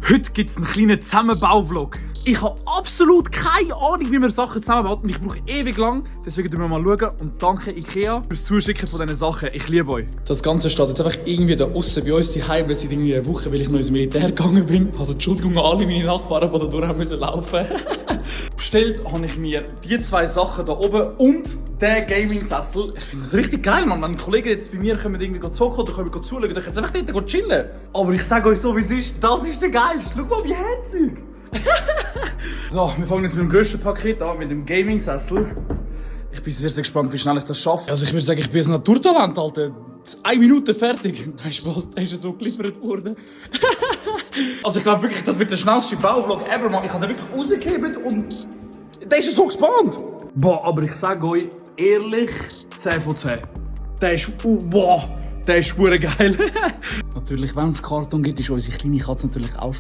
Heute gibt es einen kleinen Zusammenbau-Vlog. Ich habe absolut keine Ahnung, wie man Sachen zusammenbaut und ich brauche ewig lang. Deswegen schauen wir mal schauen und danke Ikea fürs Zuschicken von diesen Sachen. Ich liebe euch. Das Ganze steht jetzt einfach irgendwie da außen bei uns die Heim seit irgendwie einer Woche, weil ich noch ins Militär gegangen bin. Also Entschuldigung an alle meine Nachbarn, die da durch haben müssen laufen. Bestellt habe ich mir die zwei Sachen da oben und den Gaming-Sessel. Ich finde das richtig geil, Mann. Wenn Kollegen jetzt bei mir kommen, irgendwie zocken oder können zuschauen, dann können sie einfach dort chillen. Aber ich sage euch so, wie es ist, das ist der geilste. Schau mal, wie herzig. So, wir fangen jetzt mit dem grössten Paket an, mit dem Gaming-Sessel. Ich bin sehr, sehr gespannt, wie schnell ich das schaffe. Also ich würde sagen, ich bin ein Naturtalent, Alter. 1 Minute fertig. Da ist was, da ist so geliefert worden. Also ich glaube wirklich, das wird der schnellste Bauvlog ever, Mann. Ich habe den wirklich rausgegeben und der ist so gespannt. Boah, aber ich sage euch ehrlich, 10 von 10. Der ist, boah, der ist pure geil. Natürlich, wenn es Karton gibt, ist unsere kleine Katze natürlich auch schon